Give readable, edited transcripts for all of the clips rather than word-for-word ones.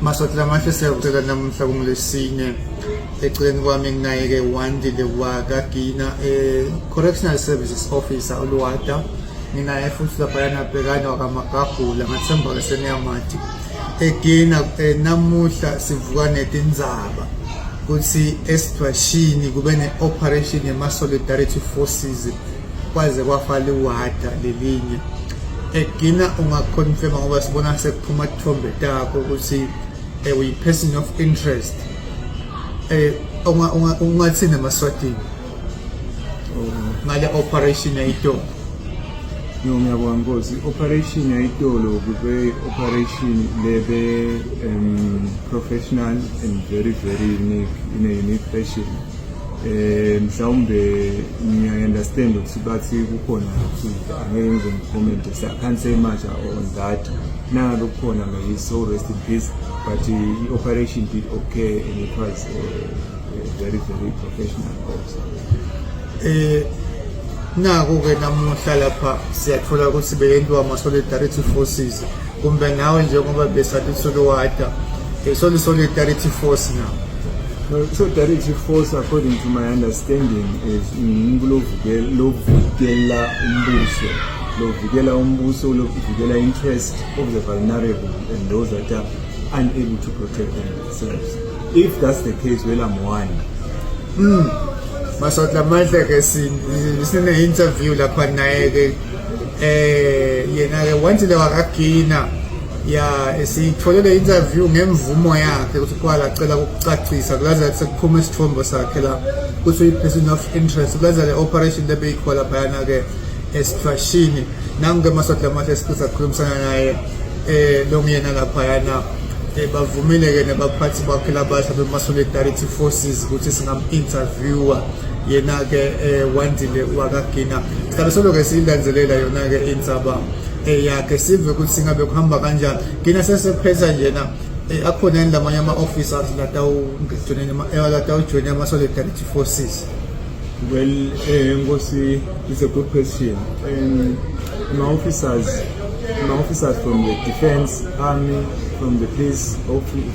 Maswati lamahle siyakucela namuhla kungulesine eceleni kwami nginaye-ke Wandile wakagina eh, Correctional Services Officer uLuwada nginaye futhi laphayana Bhekani wakaMagagula ngathemba-ke seniyamati egina eh, namuhla sivuka netindzaba kutsi esidvwashini kube ne-operation yema-solidarity forces kwaze kwafa liwada lelinye egina ungaconfirma ngoba sibona sekuphuma tithombe takho ukuthi eh, uyi-person of interest eh ungathini emaswatini ngale operation yayitolo? No, ngiyabonga Nkosi. Operation yayitolo kube operation lebe professional and very very unique in a unique fashion. Mhlawumbe ngiya-understand ukuthi bathi kukhona ukuthi angeke ngize ngicomment, so I can't say much on that. Nangabe kukhona, may his soul rest in peace, but the operation did okay and it was very very professional also. Naku ke namuhla lapha siyathola ukuthi beyentiwa ama-solidarity forces kumbe nawe njengoba besathi uSoluwada soli solidarity force now. No, solidarity force, according to my understanding, is umuntu lovikela umbuso, lovikela umbuso, lovikela interest of the vulnerable and those that are unable to protect themselves. If that's the case, well, I'm one. Maswati lamahle ke sine interview lapha naye ke yena ke Wandile wakagina ya siyithole le interview ngemvumo yakhe ukuthi kwala cela ukucacisa kulaza sekuphuma isithombo sakhe la ukuthi uyi-person of interest kulaza le operation lebeyikhona laphayana ke esithwashini. Nangu-ke Maswati lamahle sichitha kukhulumisana naye lo nguyena laphayana bavumile ke nabaphathi bakhe labasha bema-solidarity forces ukuthi singam-interviewa yena-ke Wandile wakagina. Sihlale solo-ke siyilandzelela yona-ke indzaba yakhe sive ukuthi singabe kuhamba kanjani. Gina sesephetha njena akhona yini lamanye ama-officers latawujoyina ama-solidarity forces? Well, Nkosi, it's a good question. My officers from the defense, army, from the police,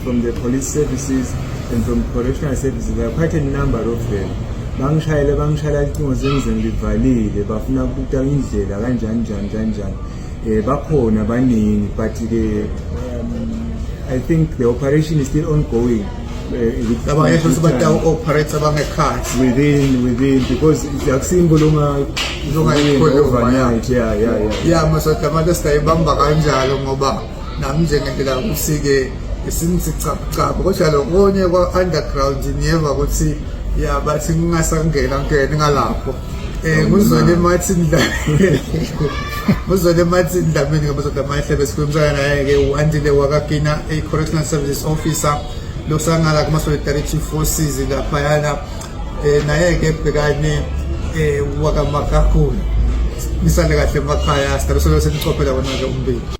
from the police services, and from correctional services, there are quite a number of them. Bangishayele bangishayela icingo sengize ngilivalile bafuna ukubuta indlela kanjani njani kanjani bakhona baningi, but ke I think the operation is still ongoing with Labanye futhi batawu-operate abangekhathi within because akusimbo longa Longayikhuluma, overnight, yeah. Ya Maswati abantu singayibamba kanjalo ngoba nami nje ngendlela ukuthi-ke sinithi cabucabu kodwa lokunye kwa-underground niyeva ukuthi ya bathi ngingasangena ngene ngalapho nguzwele Martin Dlamini, nguzwele Martin Dlamini ngamaswati amahle besikhulumisana naye-ke Wandile wakagina a-correctional services officer losangala kuma-solidarity forces laphayana naye-ke Bhekani wakaMakakhulu. Nisale kahle emakhaya, sidalo solo senichophela wona-ke umbili.